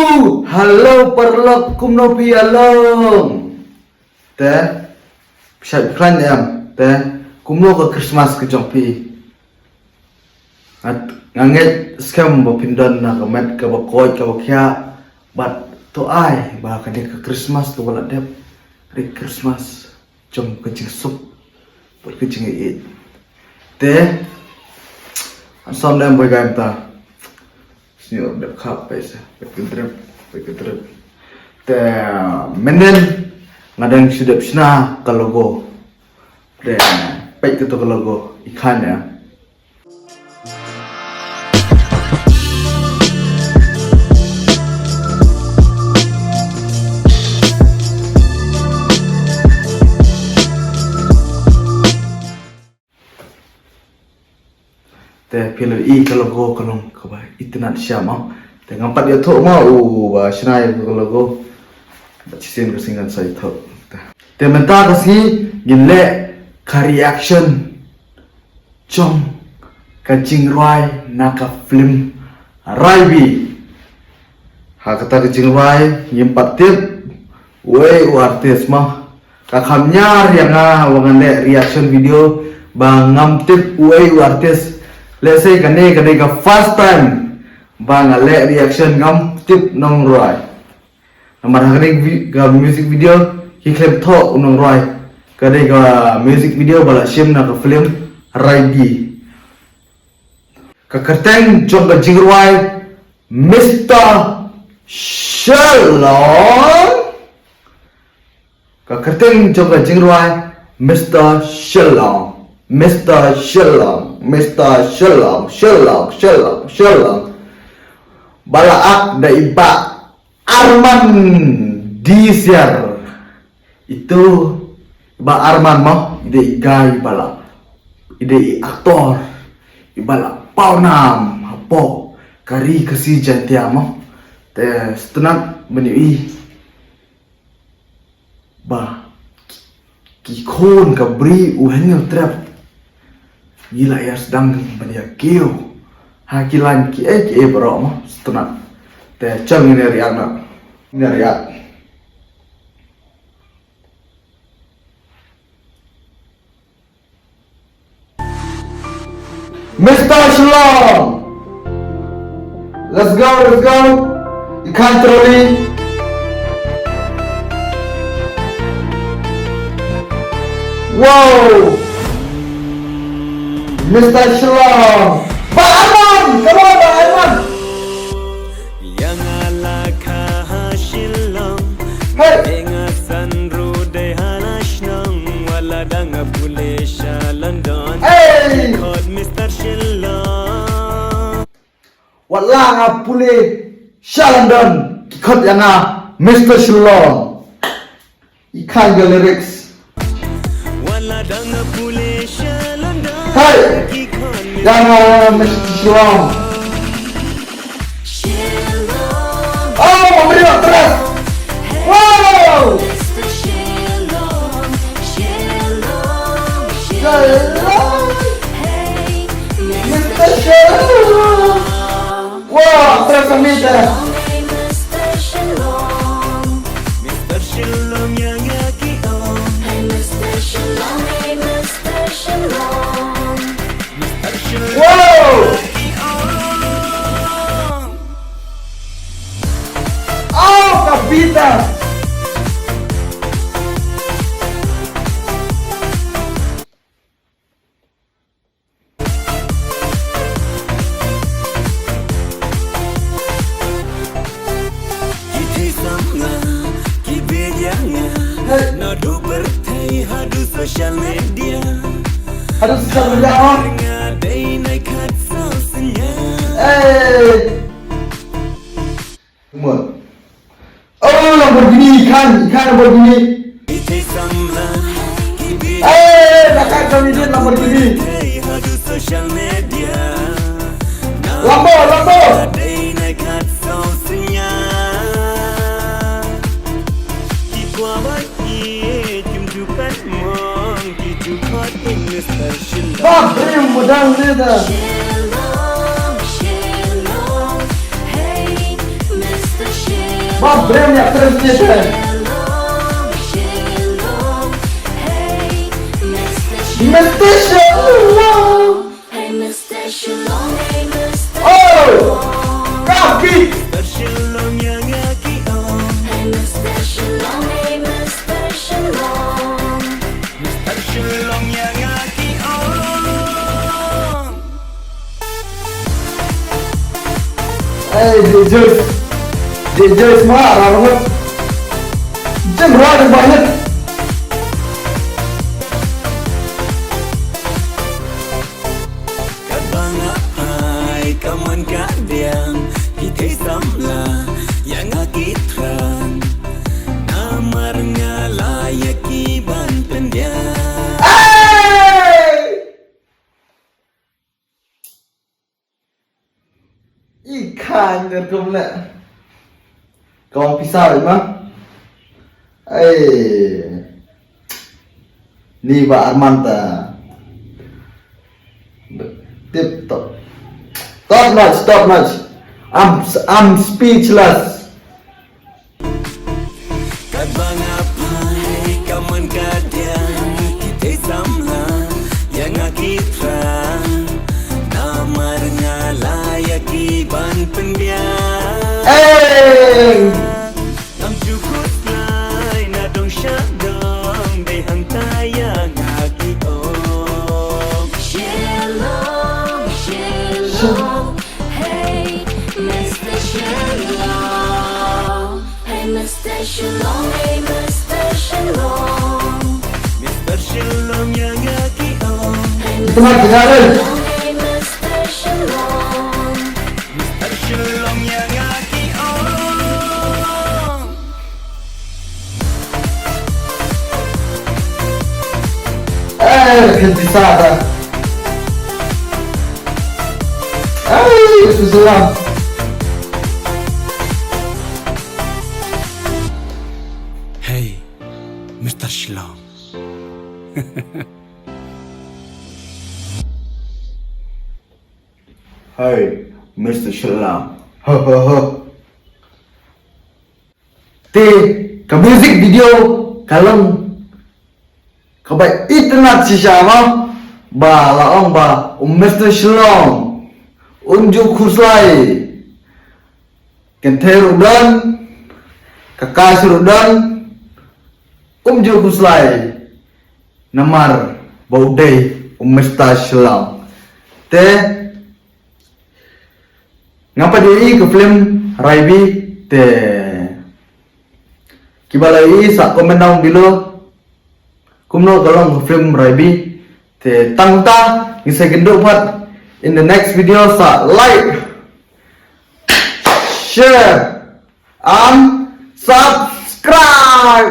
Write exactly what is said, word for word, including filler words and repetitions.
Hello paralok, kumno phi ïa long? Te phi shait khlaiñ em? Te kumno ka Christmas ka jong phi? Nga ngeit skhem ba phin don na ka met kaba koit kaba khiah. Bad to ai ba kane ka Christmas kaba la dep, ri Christmas jong ka jingsuk bad ka jingïeit. Te ngan sam lem bad ka mynta. Sñiuh dep khap, peit sa, peit ka drip, peit ka drip. Te mynnin nga dang shu dep shna ka logo. Te peit kato ka logo, i khan em? Te phi la i ka logo ka long kaba itynnad shisha mo. Te ngam pat ïathuh mo u ba shna ïa ka logo. Bad shisien ka sngi ngan sa ïathuh. Te mynta ka sngi ngin leh ka reaction jong ka jingrwai na ka film Raibi. Ha kata ka jingrwai ngim pat tip uei u artist mo. Ka kham ñiar ïa nga ba ngan leh reaction video ba ngam tip uei u artist. Lehse kane ka dei ka first time ba nga leh reaction ngam tip nongrwai. Namar ha kane ka vi-, ka music video ki khlem thoh u nongrwai. Ka dei ka music video ba la shim na ka film Raibi. Ka kyrteng jong ka jingrwai Mister Shillong. Ka kyrteng jong ka jingrwai Mister Shillong. Mister Shillong, Mister Shillong, Shillong, Shillong, Shillong. Ba la ak da i Bah Arman Disiar. Ito i Bah Arman mo, i dei i guy ba la, i dei i actor i ba la pawnam hapoh ka ri Khasi Jaiñtia mo. Te sngewtynnat ban ïohi ba ki khun ka Bri u Hynñiewtrep ngi la ïa sdang ban ïa kiew ha ki lain kiei kiei baroh mo, sngewtynnat. Te chal ngin ïa react noh. Ngin ïa react. Mister Shillong. Let's go, let's go. You can't throw me. Wow. Mister Shillong. Bah Arman, come on, Bah Arman. Ïa nga la kha ha Shillong. Hey. Ïa nga san ruh dei ha la shnong. Wat la dang nga pule sha London. Hey. Khot Mister Shillong. Wat la nga pule sha London. Ki khot ïa nga Mister Shillong. I khan ka lyrics. Wat la dang nga pule sha London. Hey! Ïa nga Mister Shillong. Oh, Maria Tres. Wow! Shillong. Mister Shillong. Wah, terasa mita. Mister Shillong, Mister Shillong, ya, ya, ki, oh. Hey, Mister Shillong, hey, Mister Shillong. Mister Shillong, wow, ya, ki, oh. Oh, kabita. Ki thei samla, ki bit ïa nga. Hey. Naduh pyrthei haduh social media. Haduh social media, oh. Nga dei nai khat saw sñiaw. Hey. Come on. Oh, Lamborghini, i khan, i khan Lamborghini. Eh, na khan kami din Lamborghini. Lambo, Lambo. Bap, eh, modal ni da. Shillong, Shillong, hey, Mister Shillong. Brem ïa presentation. Mister Shalom. Oh, Rafi. Hey, Jesus. Jesus ma, ram ngut. Jin roi de banyak. Katba nga phai ka mon ka diang, ki thei samla ïa nga ki thrang. Namar nga la ïa ki ban pyndiang. Hey! I khan der kum le. Kong pisa bai ma. Ai. Ni ba Armanta. Tip top. Top notch, top notch. I'm, I'm speechless. Katba nga phai ka mon ka diang, ki thei samla ïa nga ki thrang. Namar nga la ïa ki ban pynbiang. Hey! Ngam ju khuslai na dong sha dong, dei hangta ïa nga ki ong. Shalom, shalom. Hey, Mister Shalom. Hey, Mister Shalom. Hey, Mister Shalom. Mister Shalom ïa nga ki ong. Hey, Mister Shalom. Hey, Mister Shalom. Mister Shalom ïa nga ki ong. Eh, kan bisa ta. Ai, susah. Hey, Mister Shalom. Hey, Mister Shalom. Ho, ho, ho. Te ka music video ka long kaba itynnad shisha mo, ba la ong ba u Mister Shillong un ju khuslai. Kynthei ruh don, ka kai ruh don, um ju khuslai. Namar ba u dei u Mister Shillong. Te ngam pat ïohi ka film Raibi, te kiba la ïohi sa comment down below. Kumno ka long ka film Raibi. Te tang ta, ngin sa ïakynduh pat in the next video, sa like, share and subscribe.